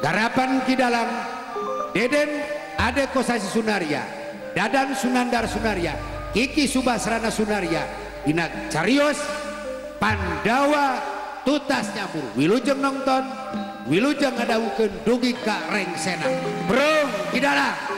Garapan Ki Dalang Deden Ade Kosasi Sunarya, Dadan Sunandar Sunarya, Kiki Subasrana Sunarya, dina carios Pandawa tutas nyambur. Wilujeng nonton, wilujeng ngadawukeun dugi ka rengsena. Brung Ki Dalang.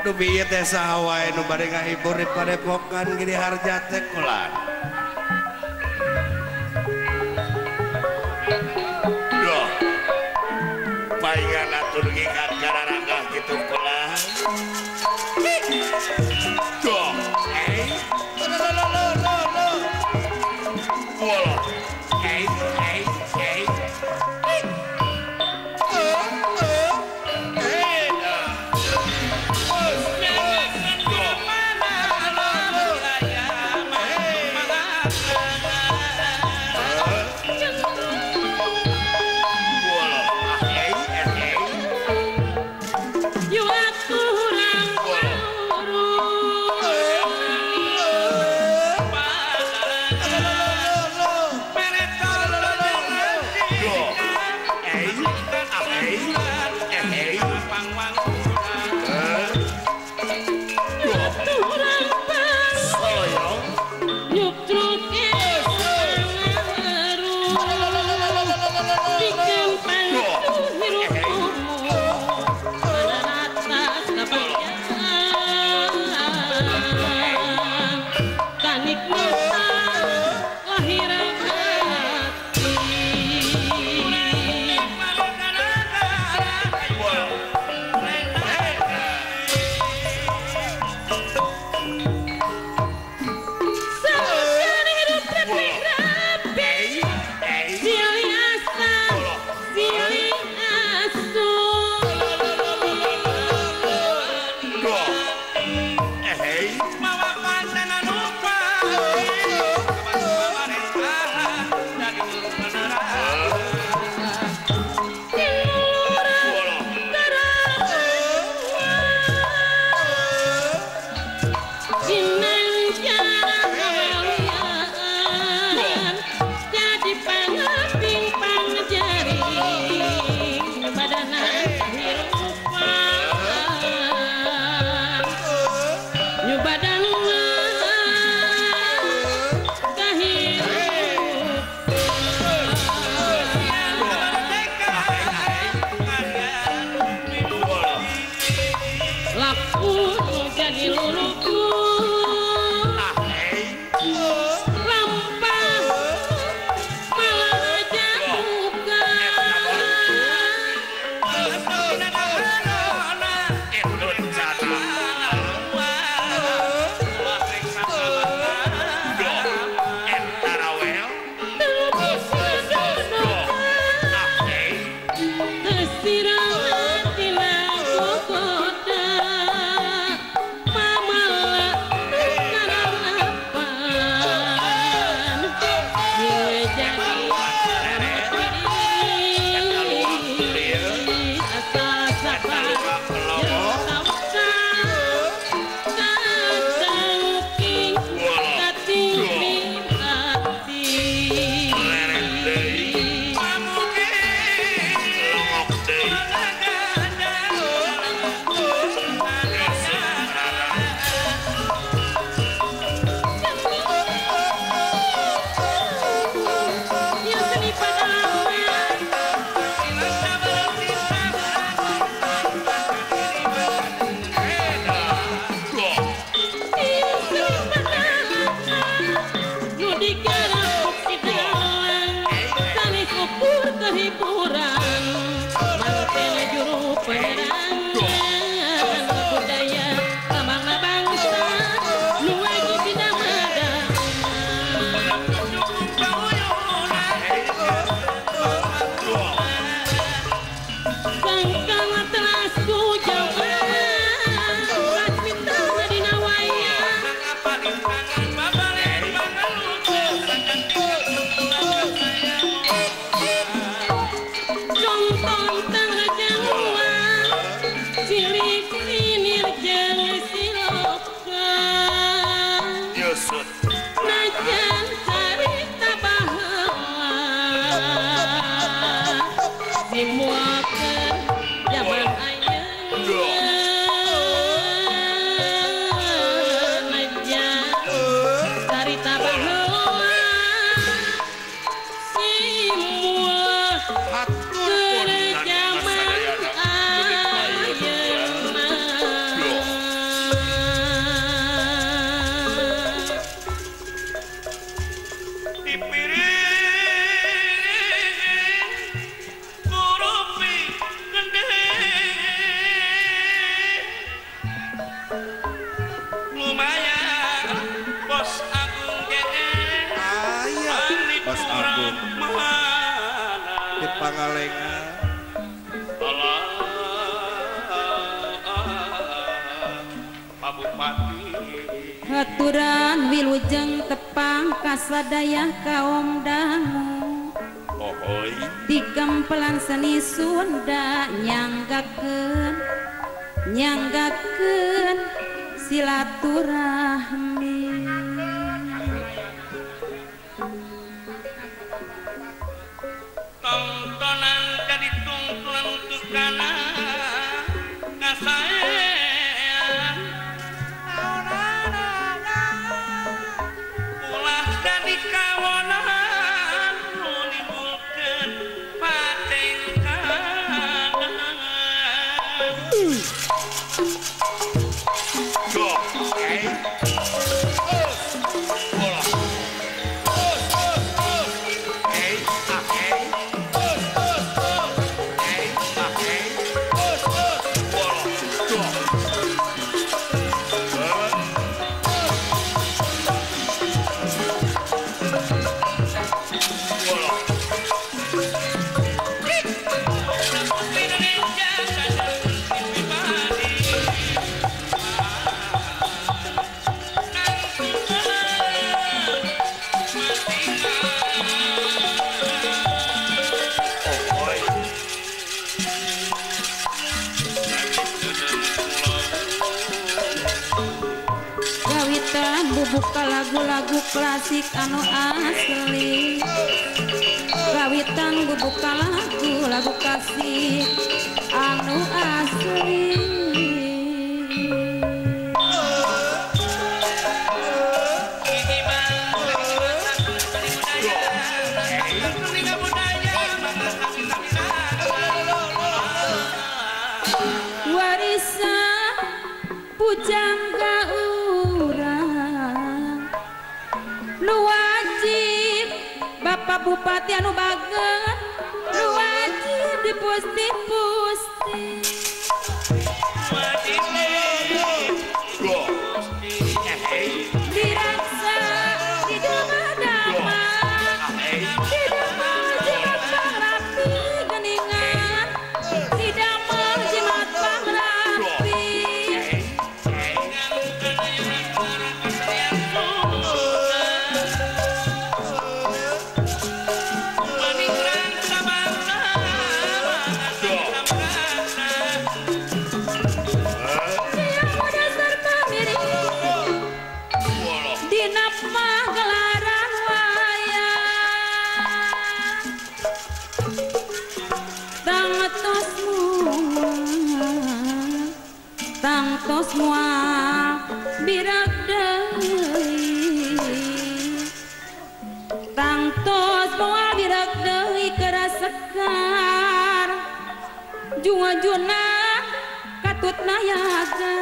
Duh teh saha wae nu bade ngahibur di padepokan Giri Harja teh kulan. Duh. Paingan atuh dugi ka kararagah kitu kulan. Duh. Eh. Lo lo lo lo lo. Wolo. Eh eh eh. Yuk truk. Kanikmatan lahir hati Sajan hidup rapi-rapi silih asa silih asuh Haturan wilujeng tepang kasadaya kaum dangu di gempelan seni Sunda nyanggakeun nyanggakeun silaturahmi. Tontonan jadi tungtulan tukana kasaean ulah jadi kawonan nu nimbulkeun patengkanan. bubuka lagu-lagu klasik anu asli. Kawitan bubuka lagu-lagu klasik anu asli. Warisan pujangga urang nu wajib Bapak Bupati anu bager nu wajib dipusti-pusti. Diraksa di dama-dama, di damel jimat pangrapi geningan, di damel jimat pangrapi. Dina pagelaran wayang tangtos moal, tangtos moal birak deui, tangtos moal birak deui kerasekar juajuna katut nayaga.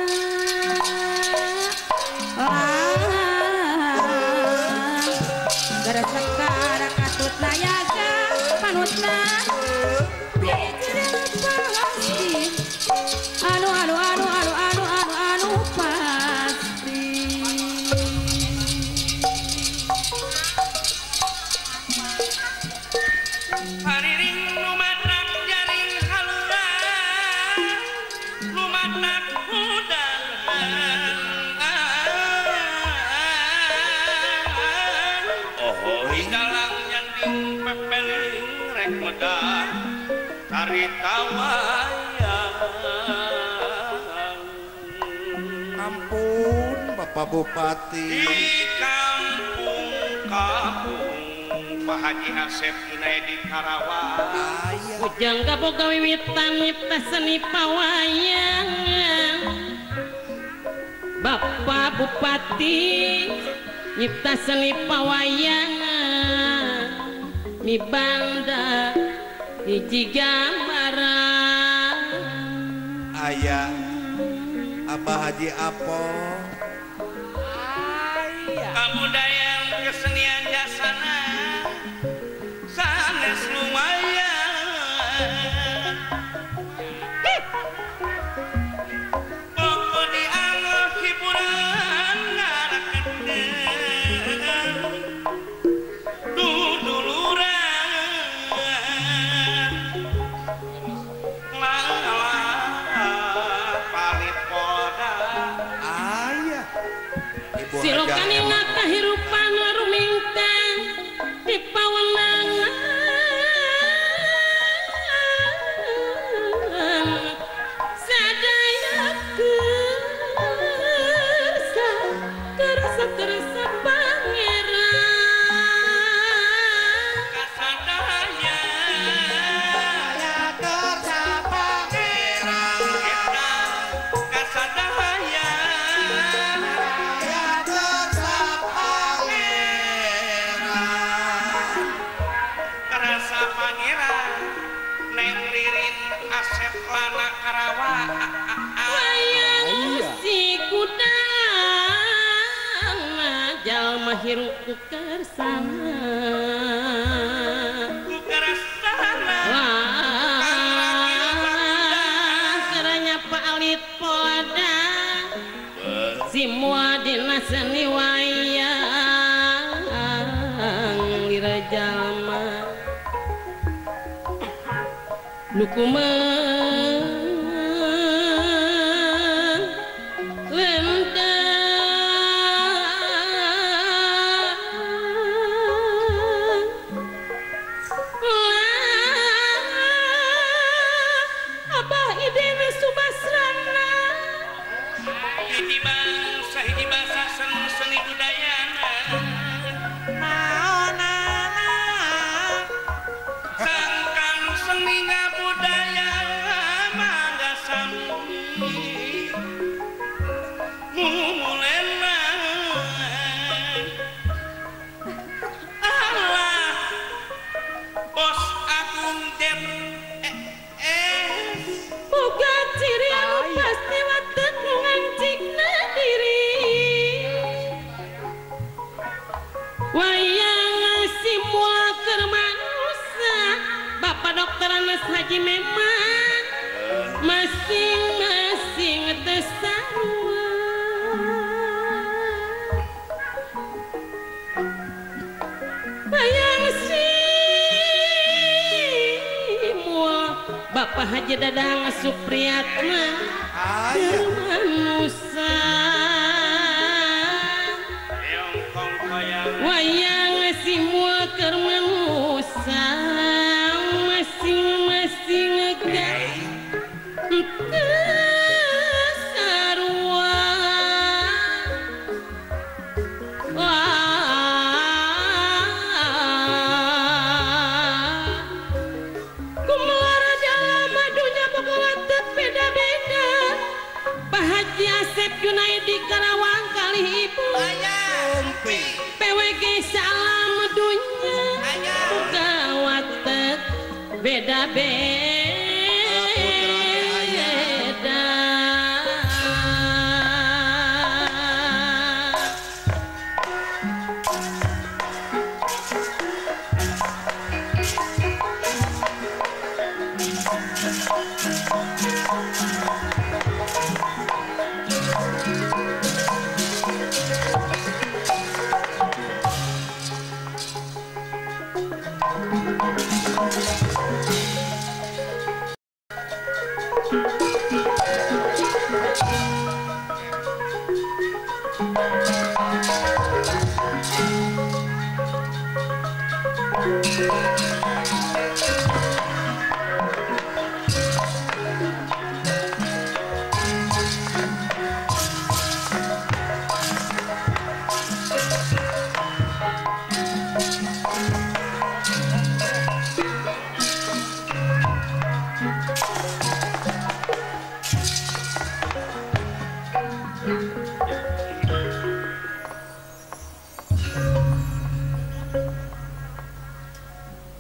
Kerasekar katut nayaga panutna pasti anu anu anu anu anu anu anu pasti. Hariring lumatak jaring haluran lumatak hudaran. Dalang nyanding pepeling rek medar carita wayang. Ampun Bapak Bupati. Di kampung-kampung Pak Haji Asep Junaidi Karawang. Ujang kaboga wiwitan nyipta seni pawayangan. Bapak Bupati nyipta seni pawayangan mibanda hiji gambaran. Aya Abah Haji Apo. Kabudayaan kesenian jasana sanes lumayan. Pokok dianggap hiburan ngarakeun duduluran malah palipoda. Aya Ibu Silokan Haja kahirupan rumingtang di pawenangan sadaya kersa kersa kersa pangeran kasadaya kersa pangeran eta kasadaya kersa pangeran kerasa pangeran Neng Ririn Asep Lana Karawang. Wayang si kudang jalma hirup ku kersana ku kersana keranya Pak Alit Poda simua dina seni wayang lira jalma nu kumeun lentang Abah Iden Subasrana. Hiji bangsa hiji basa seni budaya. Wayang simua keur manusia Bapak Dokter Anas Haji memang masing-masing teu sarua. Wayang simua Bapak Haji Dadang Supriyatna keur manusia. Wayang simua keur manusia masing-masing ge teu sarua. Kumaha dalam dunya boga teu beda-beda. Pak Haji Asep Junaidi Karawang kali ibu PWG salam dunya buka watek beda-beda.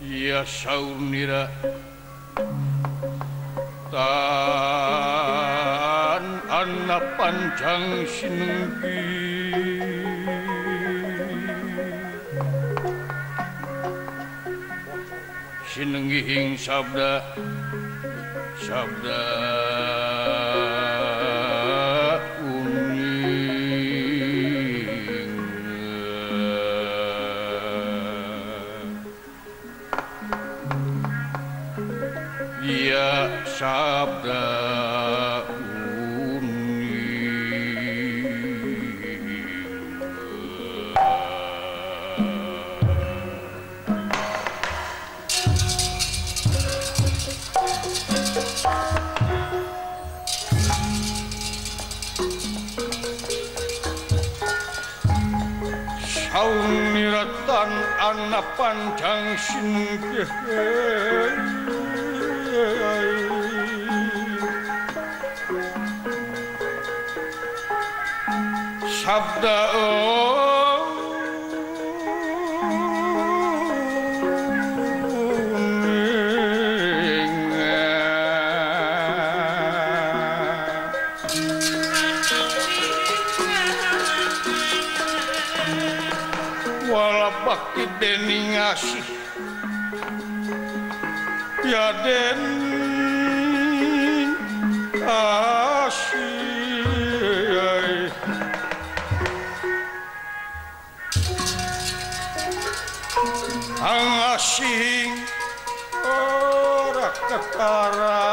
Ya saur nira tan ana panjang sinenggi sinenggihing sabda sabda ya sabda uning. Sauniratan ana panjang sinenggih sabda uning wala bakti dening asih ya den asih ang asing ora ketara.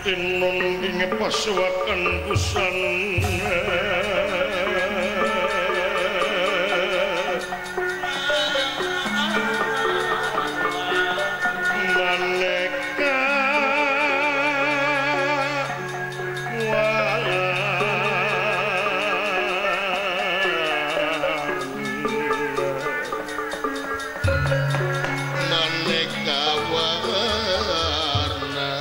Tinun ing pasuwakan busana maneka warna maneka warna.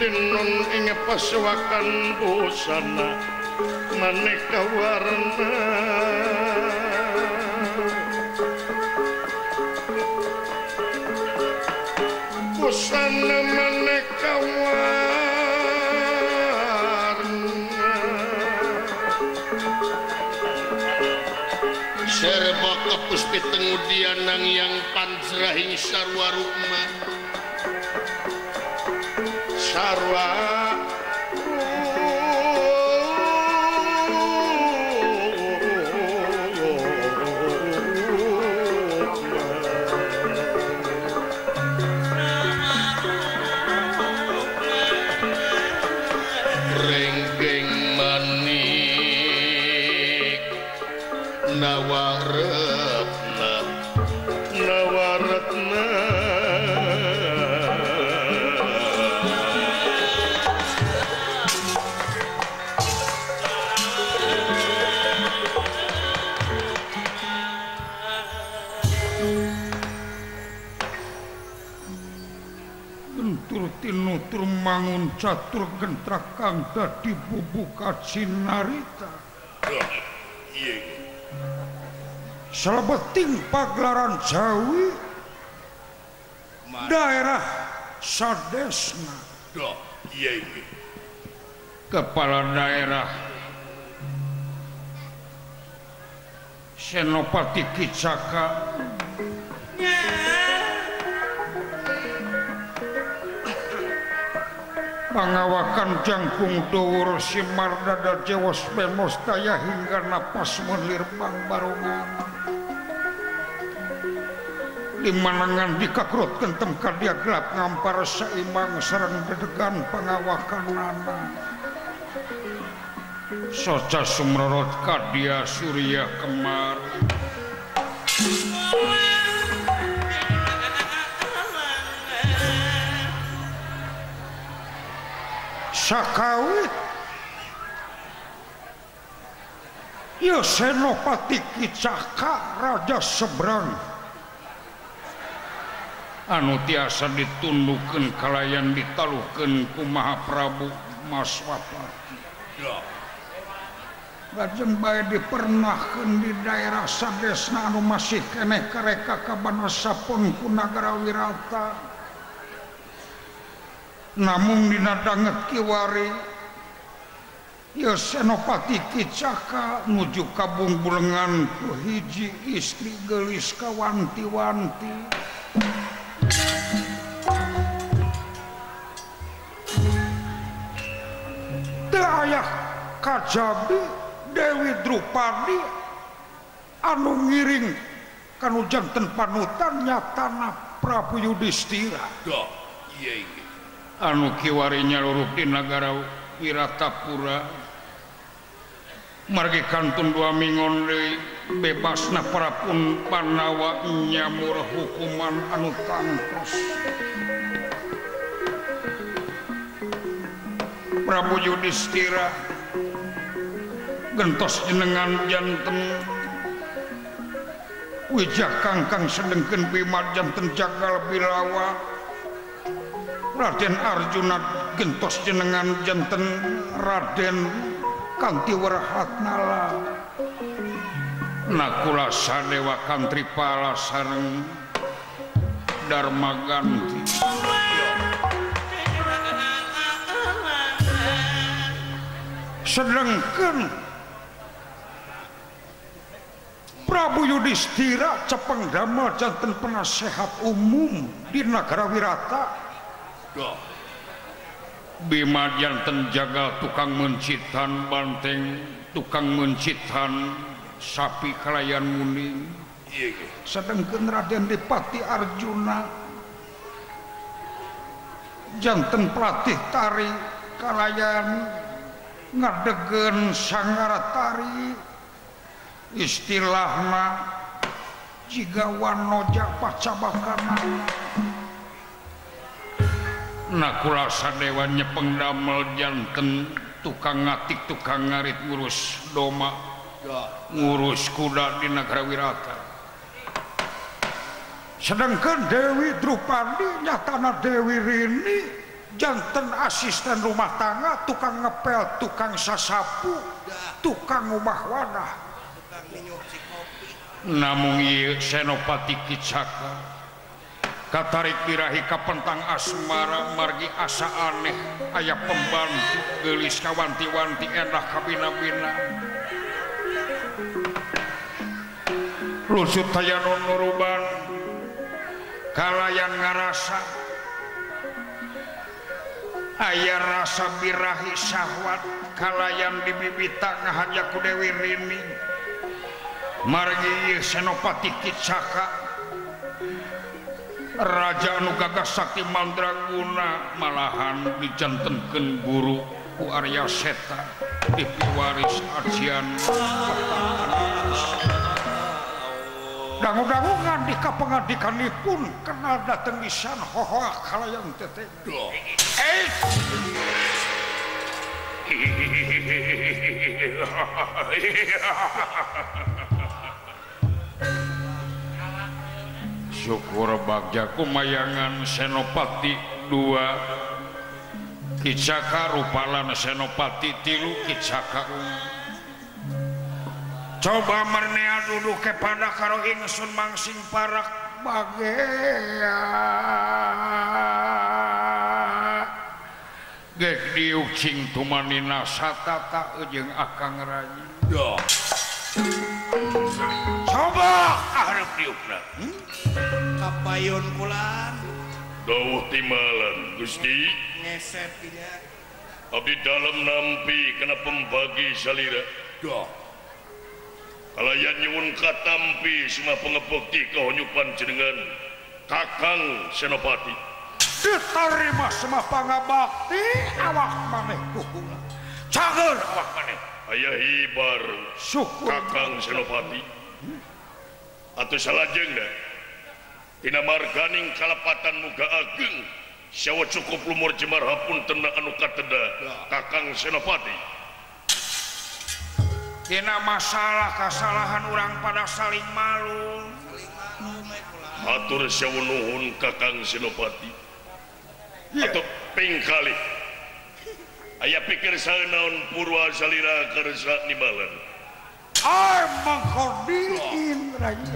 Tenun ing pasewakan busana maneka warna busana maneka warna serba kapus pitengudianang yang panjrahing sarwa rukma sarwa renggeng manik nawaretna nawaretna Tinutur mangun catur gentrak kang dadi bubuka cinarita. Salebeting pagelaran Jawi daerah Sadesna. Kepala daerah Senopati Kicaka pangawakan jangkung dhuwur simar dada jewos bemos daya hingga napas melir pangbarongan limanangan dikakrut kentem kadia gelap ngampar saimang sareng dedegan pangawakanana soca sumrorot kadia surya kemar sakawit ya Senopati Kicaka raja seberang anu tiasa ditundukeun kalayan ditaluhkeun ku Mahaprabu Maswapati. Lajeng bae dipernahkeun di daerah sadesna anu masih keneh kareka kabanasapun ku nagara Wirata. Namung dina danget kiwari ya Senopati Kicaka nuju kabungbulengan ku hiji istri geulis kawanti-wanti. Teu aya kajabi Dewi Drupadi anu ngiring kanu janten panutan nyatana Prabu Yudhistira. Anu kiwari nyalurup di nagara Wiratapura margi kantun dua mingon deui bebasna para pun Pandawa nyamur hukuman anu tangtos. Prabu Yudhistira gentos jenengan janten wijah kangkang sedengkeun Bima janten jagal bilawa Raden Arjuna gentos jenengan janten Raden Kanti Werhatnala Nakula Sadewa Kantripala sareng Darmaganti. Sedengkeun Prabu Yudhistira cepeng damel janten penasehat umum di nagara Wirata. Bima janten jagal tukang mencitan banteng, tukang mencitan sapi kalayan muning. Sedengkeun Raden Dipati Arjuna janten pelatih tari kalayan ngadegen sangara tari istilahna jiga wanoja pacabakana. Nakula Sadewa nyepeng damel janten tukang ngatik tukang ngarit ngurus doma ngurus kuda di nagara Wirata. Sedangkan Dewi Drupadi nyatana Dewi Rini Janten asisten rumah tangga, tukang ngepel, tukang sasapu, tukang ngubah wadah. Namung ieu Senopati Kicaka katarik birahi kapentang asmara margi asa aneh aya pembantu geulis kawanti-wanti endah kabina-bina. Lusut aya nu nuruban kalayan ngarasa aya rasa birahi syahwat kalayan dibibita ngahaja ku Dewi Rini margi ieu Senopati Kicaka raja anu gagah sakti mandraguna malahan dijantenkeun guru ku Arya Seta dipiwaris ajian dangu-dangu ngandika pangadikanipun kenal dateng lisan hohoa kalayan teteh. Syukur bagja kumayangan Senopati 2 Kicaka rupalan Senopati 3 Kicaka. Coba mernea duduk kepada karo ingsun mangsing parak bagea gek diuk cing tumanina satata jeung akang rayi. Coba hareup diukna. Kapayun kulan dawuh timalan Gusti ngesep dinya abdi dalem nampi kana pembagi salira. Kalayan nyuwun katampi semua pengebekti kahonyupan jenengan Kakang Senopati. Diterima semua pangabakti awak maneh kukula. Cager awak maneh. Aya hibar syukur Kakang Senopati. Atuh salajengna tina marganing kalepatan muga ageng sawa cukup lumur jemar hapuntenna anu kateda Kakang Senopati. Dina masalah kesalahan orang pada saling malu. Hatur sewu nuhun Kakang Senopati. Atau ping kali aya pikir saeunaon purwa salira karsa nibalan. Ai mangkordiin rayi.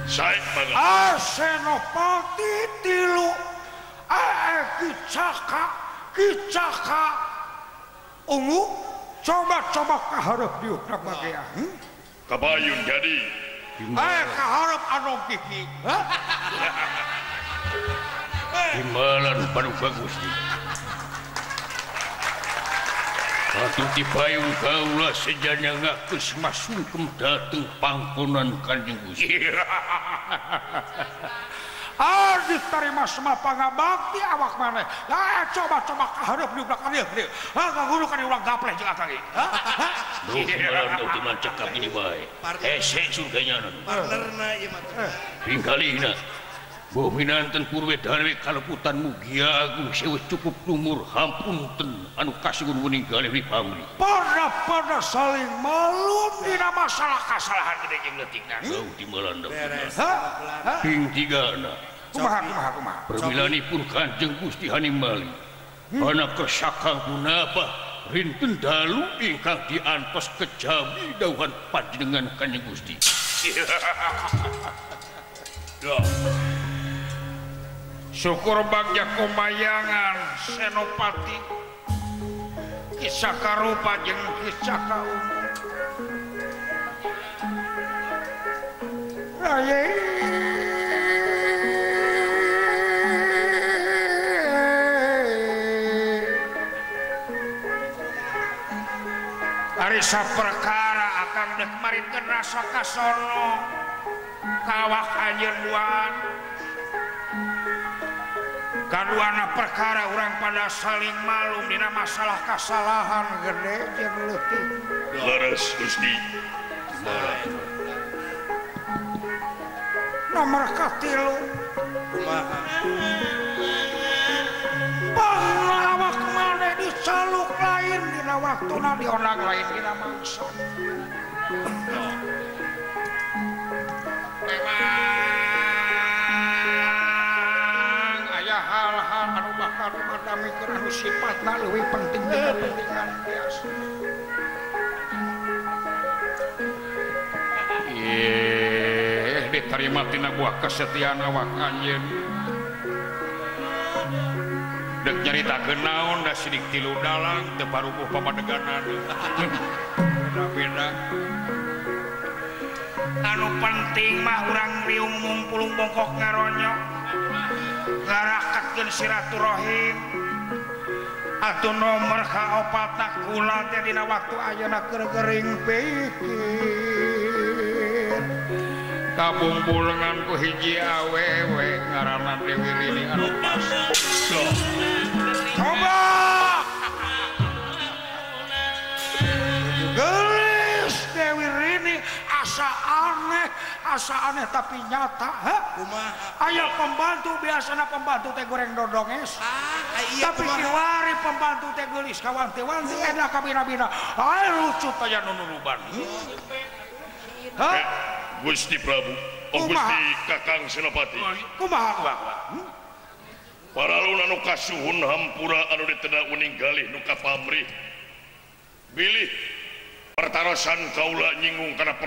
Sae mangga. Ah Senopati 3 ah Kicaka Kicaka ungu. Coba-coba kaharep diuk na bagea. Kabayun jadi. Kaharep anu kiki. Timbalan paduka Gusti. Atuh dipayung kaula sejana ngakeus masungkem dateng pangkonan Kanjeng Gusti. Ah diterima semua pangabakti awak maneh. Ah coba-coba kaharep diuk ka dieu dieu. Ah kaguru ka urang gapleh jeung akang ieu. Duh malam teu timan cekap ini bae. Hese surganya anu. Partnerna ieu mah. Pingkalihna. Boh minanten purwedane kaleputan mugia agung sewu cukup lumur hampunten anu kasuhun wening galih pamri. Pada-pada saling malum dina masalah kasalahan gede jeung leutikna. Duh timbalan teu. Beres. Ping tigana. Kumaha kumaha kumaha. Permilanipun Kanjeng Gusti Hanimali. Ana kersaka punapa rinten dalu ingkang diantos kejawi dawuhan panjenengan Kanjeng Gusti. Syukur bagja kumayangan Senopati Kicaka rupa jeung Kicaka ungu. Rayi ari saperkara akang dek marinkeun rasa kasono kawak anjeun duaan. Kaduana perkara urang pada saling malum dina masalah kasalahan gede jeung leutik. Leres Gusti. Nomor katilu. Kumaha? Pangawak maneh dicaluk lain dina waktuna diondang lain dina mangsa. Memang hal-hal anu bakal dimadamikeun anu sifatna leuwih penting dina pentingan biasa. Diterima tina buah kesetiaan awak anjeun. Dek nyaritakeun naon da sidik tilu dalang teu parubuh pamadeganan. Beda-beda. Anu penting mah urang riung mungpulung bongkok ngaronyok. Ngarakatkeun silaturahim. Atuh nomor kaopatna kula teh dina waktu ayeuna keur gering pikir. Kabumbulengan ku hiji awewe ngaranna Dewi Rini anu pas. Coba gelis Dewi Rini asa aneh tapi nyata. Kumaha? Aya pembantu biasana pembantu teh goreng dodonges. Iya, tapi kiwari pembantu teh geulis kawanti-wanti enak kabina-bina. Ai lucu teh anu nuruban. Hah? Gusti Prabu, oh Gusti Kakang Senopati. Kumaha kumaha? Paralun anu kasuhun hampura anu diteda uning galih nu kapamrih. Bilih pertarosan kaula nyinggung kana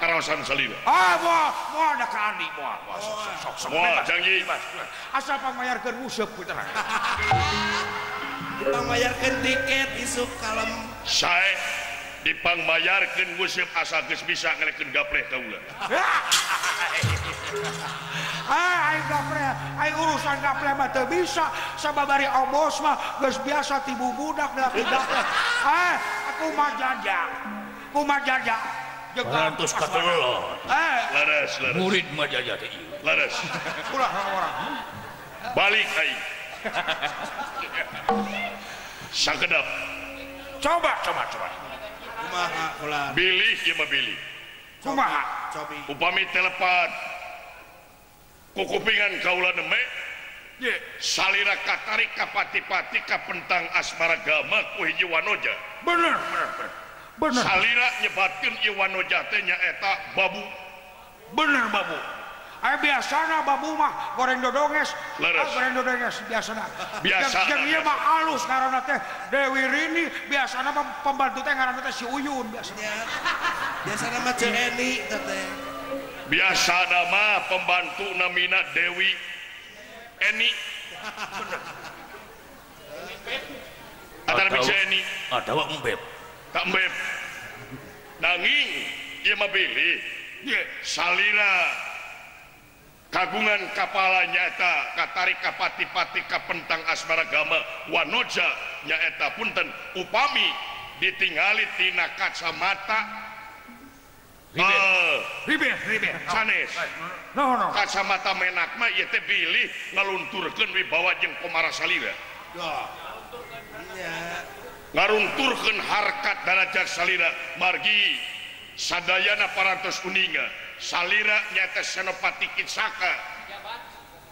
karaosan salira. Ah, moal moal da ka Andi moal. Sok sok moal janji. Asa pangmayarkeun useup putra. Dipangmayarkeun tiket isuk kalem. Sae dipangmayarkeun nguseup asa geus bisa ngelekeun gapleh kaula. Ai gapleh, ai urusan gapleh mah teu bisa sababari obos mah geus biasa tibu budak da gapleh. Aku mah jajak. Kumaha jajak? Parantos katelah. Leres, leres. Murid mah jajak teh ieu. Leres. Ulah orang. Balik aing. Sakedap. Coba, coba, coba. Kumaha kula? Bilih ieu mah bilih. Kumaha? Cobi. Upami telepat kukupingan kaula neme salira katarik kapati-pati kapentang asmaragama ku hiji wanoja. Bener, bener, bener. Bener. Salira nyebatkeun ieu wanoja teh nyaeta babu. Bener babu. Aya biasana babu mah goreng dodonges. Leres. Goreng dodonges biasana. Biasa. Jeung ieu mah alus ngaranna teh Dewi Rini, biasana mah pembantu teh ngaranna teh si Uyun biasana. Biasana mah Ceu Eni teh. Biasana mah pembantu namina Dewi Eni. Bener. Atanapi Ceu Eni. Atawa embeb. Tak embeb. Nanging ieu mah bilih salira kagungan kapala nyaeta katarik kapati-pati kapentang asmaragama wanoja nyaeta punten upami ditingali tina kacamata ribeh ribeh sanes no no kacamata menak mah ieu teh bilih ngalunturkeun wibawa jeung komara salira ngarunturkeun harkat darajat salira margi sadayana parantos uninga salira nyata Senopati Kitsaka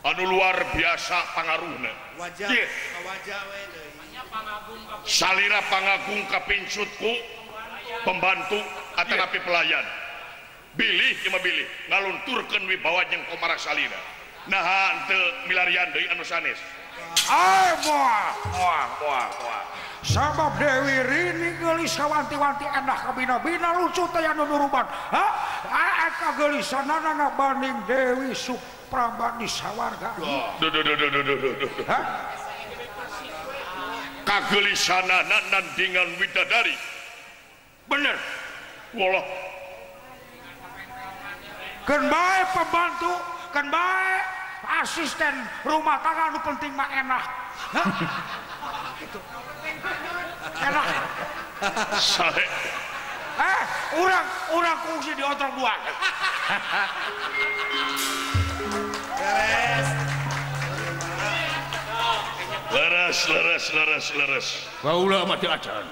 anu luar biasa pangaruhna. Wajah wajah we deui. Salira pangagung kapincutku pembantu atanapi pelayan. Bilih ieu mah bilih ngalunturkeun wibawa jeung komara salira. Naha henteu milarian deui anu sanes. Ai moal moal moal moal. Sabab Dewi Rini geulis kawanti-wanti endah kabina-bina lucu teh anu nuruban. Ha? Eta geulisanana ngabanding Dewi Supraba di sawarga. Duh duh duh duh duh duh. Ha? Kageulisanana nandingan widadari. Bener. Walah. Keun bae pembantu, keun bae asisten rumah tangga nu penting mah enak. Hah? Gitu. Enak. Sae. Urang kungsi di otrok dua. Beres. Leres, leres, leres, leres. Kaula mah teu acan.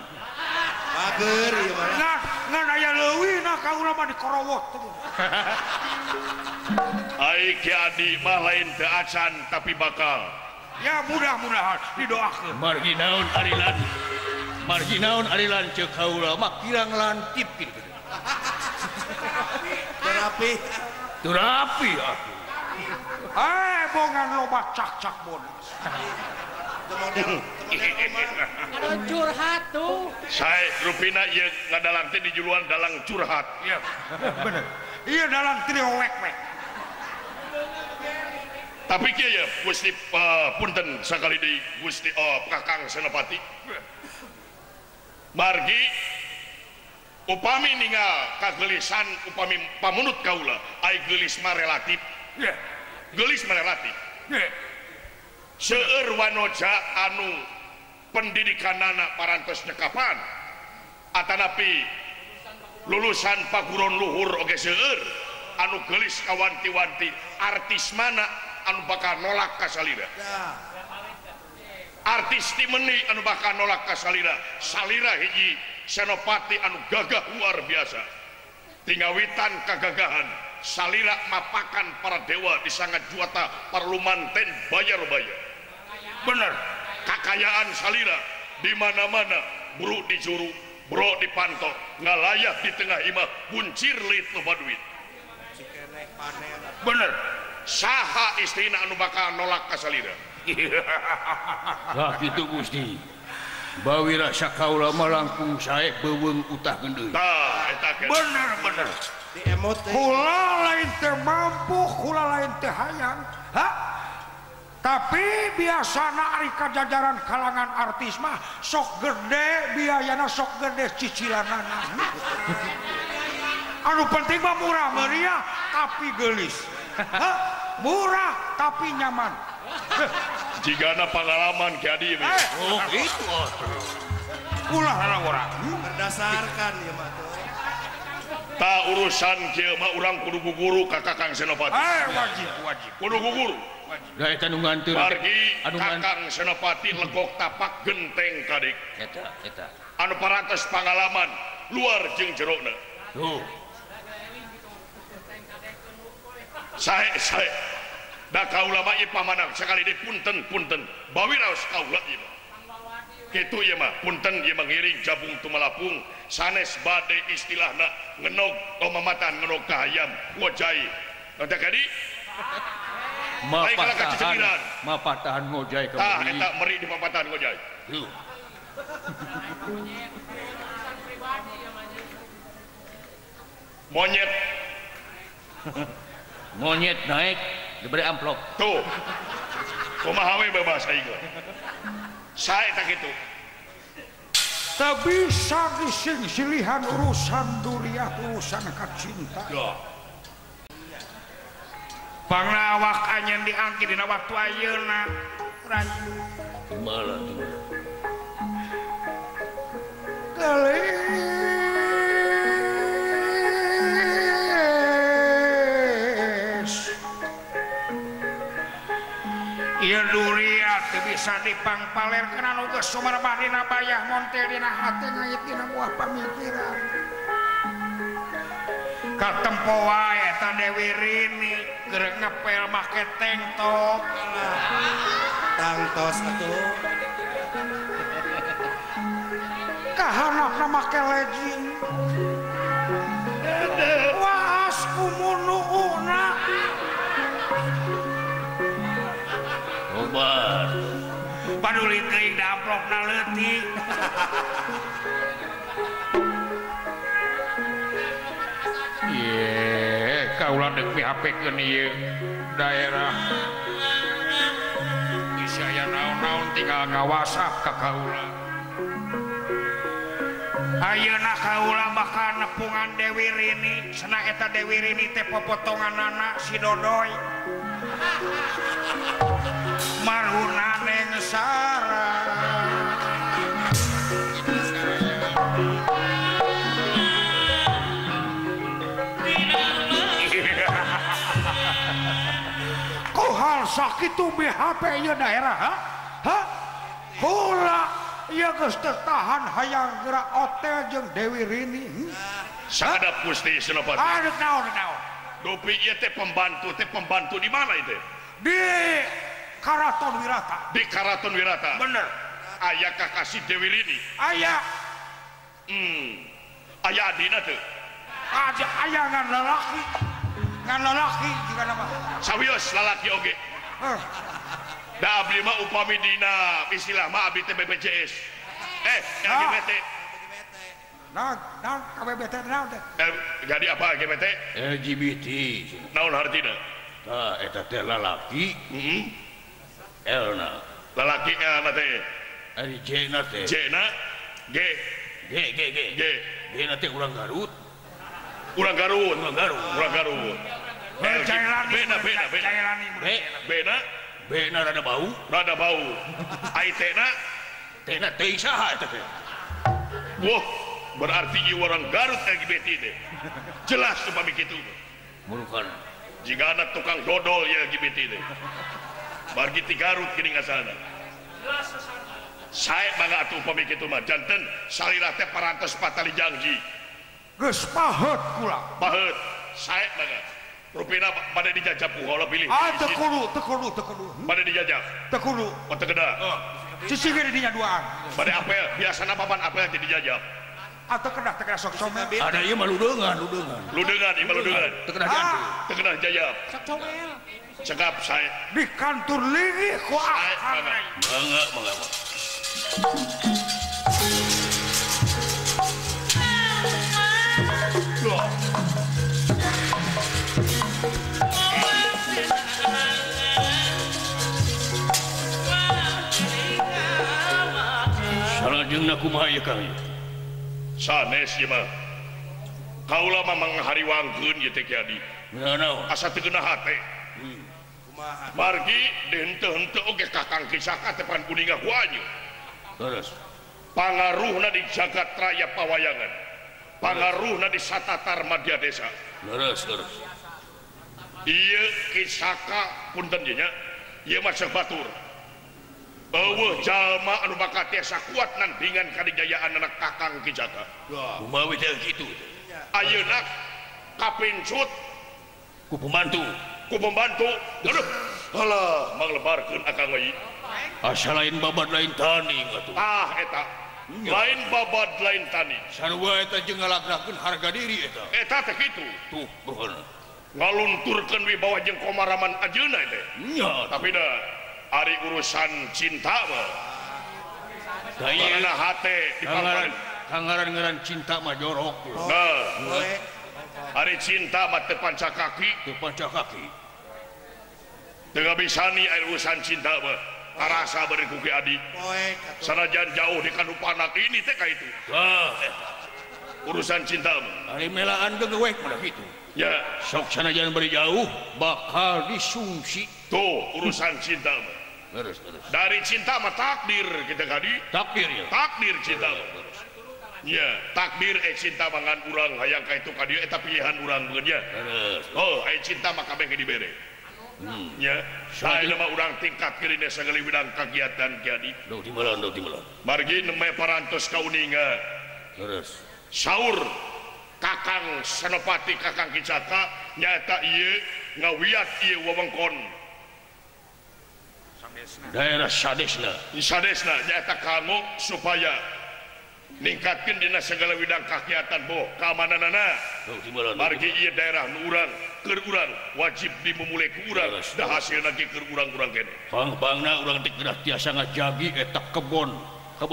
Mager ieu mah. Nah, ngan aya leuwihna kaula mah dikorowot. Ai Ki Adi mah lain teu acan tapi bakal. Ya mudah-mudahan didoakeun. Margi naon ari lan. Margi naon ari lanceuk kaula mah kirang lantip kitu. Teu rapi. Teu rapi atuh. Heboh ngan loba cak-cak bodas. Aduh curhat tuh. Saya rupina ieu ngadalang teh di juluan dalang curhat. Iya, bener. Iya dalang trio wek-wek. Tapi kieu ya Gusti punten sakali deui Gusti Kakang Senopati. Margi upami ningal kagelisan upami pamunut kaula ai geulis mah relatif. Iya. Geulis mah relatif. Iya. Seueur wanoja anu pendidikanana parantos nyekapan atanapi lulusan paguron luhur oge seueur anu geulis kawanti-wanti artis mana anu bakal nolak ka salira, artis ti meni anu bakal nolak ka salira, salira hiji senopati anu gagah luar biasa tingawitan kagagahan salira mapakan para dewa di sangat juata parlumanten bayar-bayar. Bener. Kakayaan salira di mana-mana buru dicuru, bro dipanto, ngalayah di tengah imah buncir leit loba duit. Bener. Saha istrina anu bakal nolak ka salira? Lah kitu Gusti. Bawi rasa kaula mah langkung sae beuweung utah gendeuy. Tah eta ge. Bener bener. Diemot teh. Kula lain teu mampu, kula lain teu hayang. Ha? Tapi biasana ari kajajaran kalangan artis mah sok gede biayana, sok gede cicilanana. Anu penting mah murah meriah tapi geulis. Hah? Murah tapi nyaman. Jigana pengalaman Ki Adi. Oh gitu. Ulah ora. Berdasarkan ieu mah tuh. Ta urusan kieu mah urang kudu guguru ka Kakang Senopati. Wajib wajib. Kudu guguru. Da eta nu nganteur. Margi Kakang Senopati legok tapak genteng kadik. Eta eta. Anu parantos pangalaman luar jeung jerona. Tuh. Sae sae. Da kaula mah ieu pamanang sakali deui punten punten. Bawi raos kaula ieu mah. Kitu ieu mah punten ieu mah ngiring jabung tumalapung sanes bade istilahna ngenog pamamatan ngenog ka hayam ngojai. Tah kadi mapatahan mapatahan ngojai ka meri. Tah eta meri di papatahan ngojai. Tuh. Monyet. Monyet naik diberi amplop. Tuh. Kumaha we bahasa ieu? Sae tak kitu. Teu bisa dising-silihan urusan duriah urusan kacinta. Duh. Pangna awak anjeun diangki dina waktu ayeuna. Rayu. Kumaha tuh? Gelis. Ieu duriat teu bisa dipangpalerkeun anu geus sumerbah dina bayah montel dina hate ngait dina buah pamikiran. Katempo wae eta Dewi Rini keur ngepel make tank top. Tangtos atuh. Kahanapna make legging. Waas kumunuuna. Obat. Paduli teuing da amplopna leutik. Ye, kaula deuk PHP-keun ieu daerah. Bisa aya naon-naon tinggal ngawasap ka kaula. Ayeuna kaula bakal nepungan Dewi Rini, cenah eta Dewi Rini teh popotonganana si Dodoy. Marhuna Neng Sarah. Ku hal sakitu BHP ieu daerah ha? Ha? Kula ieu geus teu tahan hayang geura otel jeung Dewi Rini. Sadap Gusti Senopati. Aduh naon naon. Dupi ieu teh pembantu di mana itu? Di Karaton Wirata. Di Karaton Wirata. Bener. Aya kakasih Dewi Rini. Aya. Aya adina teu? Aja aya ngan lalaki. Ngan lalaki jika nama. Sawios lalaki oge. Da abdi mah upami dina istilah mah abdi teh BPJS. LGBT. Nah, KBBT naon teh? Jadi apa LGBT? LGBT. Naon hartina? Tah eta teh lalaki. Heeh. L na. Lalaki L na teh. Ari J na teh. J na G. G G G. G. G na teh urang Garut. Urang Garut. Urang Garut. Urang Garut. Jailani. B na B na B. Jailani. B. B na B na rada bau. Rada bau. Ai T na T na teh saha eta teh? Wah, berarti ieu orang Garut LGBT teh. Jelas upami kitu. Murukan. Jigana tukang dodol ya LGBT teh. Margi ti Garut geuning asalna. Sae mangga atuh upami kitu mah janten salira teh parantos patali janji. Geus paheut kula. Paheut. Sae mangga. Rupina bade dijajab ku heula pilih. Ah teu kudu, teu kudu, teu kudu. Bade dijajab. Teu kudu. Oh teu kedah. Sisi ge dinya duaan. Bade apel, biasana papan apel teh dijajab. Ah teu kedah, teu kedah sok comel. Ada ieu mah ludeungan, ludeungan. Ludeungan, ieu mah ludeungan. Teu kedah diantu. Teu kedah dijajab. Sok comel. Cekap sae. Di kantor linggih ku akang. Mangga, mangga. Salajengna kumaha ieu Kang? Sanes ieu mah. Kaula mah manghariwangkeun ieu teh Ki Adi. Naon? Asa teu geunah hate. Kumaha? Margi dihenteu-henteu oge Kakang Kisaka teh pan kuninga ku anjeun. Terus pangaruhna di jagat raya pawayangan. Pangaruhna di satatar madya desa. Terus terus. Ieu Kisaka punten nya, ieu mah seuk batur. Eueuh jalma anu bakal tiasa kuat nandingan kadijayaan anak Kakang Kisaka. Kumaha teh kitu? Ayeuna kapincut ku pembantu. Ku pembantu. Aduh, alah manglebarkeun akang we. Asa lain babad lain tani atuh. Ah eta. Lain babad lain tani. Sarua eta jeung ngalagrakeun harga diri eta. Eta teh kitu. Tuh, bener. Ngalunturkeun wibawa jeung komaraman ajeuna teh. Nya, tapi da ari urusan cinta mah. Karena hate dipangpareun. Kangaran-ngaran cinta mah jorok. Nah, ari cinta mah teu panca kaki, teu panca kaki. Teu ngabisani ari urusan cinta mah. Karasa bari ku Ki Adi. Sanajan jauh di kanupanak ini teh ka itu. Tah, urusan cinta mah. Ari melaan geugeuwek mah kitu. Ya, sok sanajan bari jauh bakal disungsi. Tuh urusan cinta mah. Terus, terus. Dari cinta mah takdir kita kadi. Takdir ya. Takdir cinta mah. Ya, takdir cinta mangan urang hayang ka itu ka dieu eta pilihan urang beungeun nya. Terus. Oh, ai cinta mah kabeh ge dibere. Ya, saena mah urang tingkat kiri sagala widang kagiatan Ki Adi. Duh timelan, duh timelan. Margi nembe parantos kauninga. Terus. Saur Kakang Senopati Kakang Kisaka nyaeta ieu ngawiat ieu wewengkon daerah Sadesna. Sadesna nyaeta kanggo supaya ningkatkeun dina segala widang kagiatan boh kaamananana. Margi ieu daerah nu urang keur urang wajib dimumule ku urang da hasilna ge keur urang-urang kene. Pang-pangna urang teh kedah tiasa ngajagi eta kebon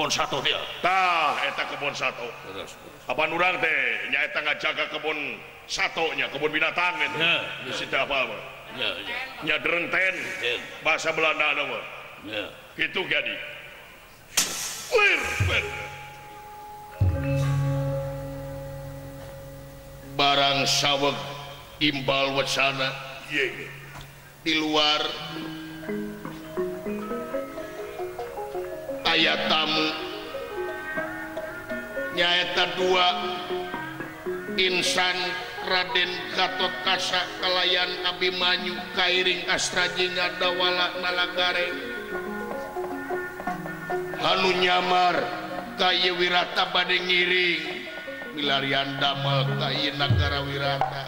sato teh. Tah eta kebon sato. Terus. Apan urang teh nyaeta ngajaga kebon sato nya, kebon binatang eta. Ya, si teh apa mah. Ya, ya. Nya drenten bahasa Belanda mah. Ya. Kitu jadi. Wir, wir. Barang saweg imbal wacana di luar aya tamu nyaeta dua insan Raden Gatot Kaca kalayan Abimanyu kairing Astrajinga Dawala Nalagareng anu nyamar ka ieu Wirata bade ngiring milarian damel ka ieu nagara Wirata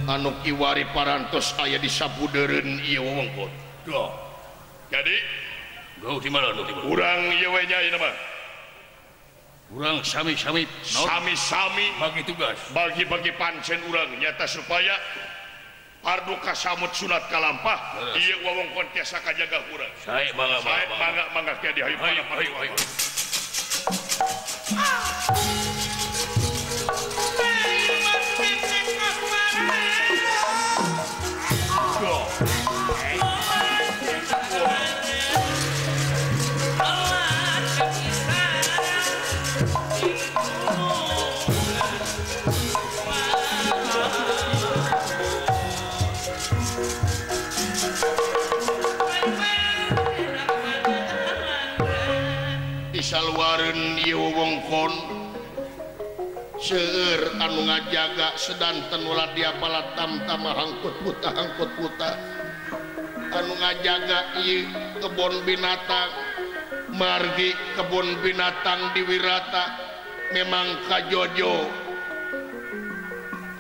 anu kiwari parantos aya di sabudeureun ieu wewengkon. Duh. Jadi gau di mana nu di mana? Urang ieu we nya ieu mah. Urang sami-sami sami-sami bagi tugas bagi-bagi pancen urang nyata supaya pardu kasamut sunat kalampah ieu wewengkon tiasa kajaga urang. Sae mangga mangga mangga kieu di hayu hayu hayu. Saluareun ieu wewengkon seueur anu ngajaga sedanten ulah diapala tamtama hangkut puta anu ngajaga ieu kebon binatang margi kebon binatang di Wirata memang kajojo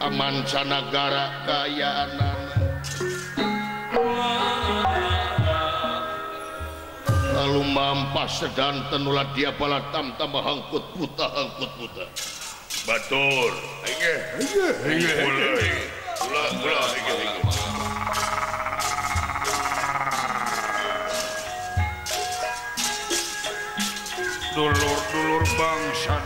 aman sanagara kaayaanana. Lalu mampas sedanten ulah diapala tamtama hangkut puta batur ulah ulah dulur-dulur bangsa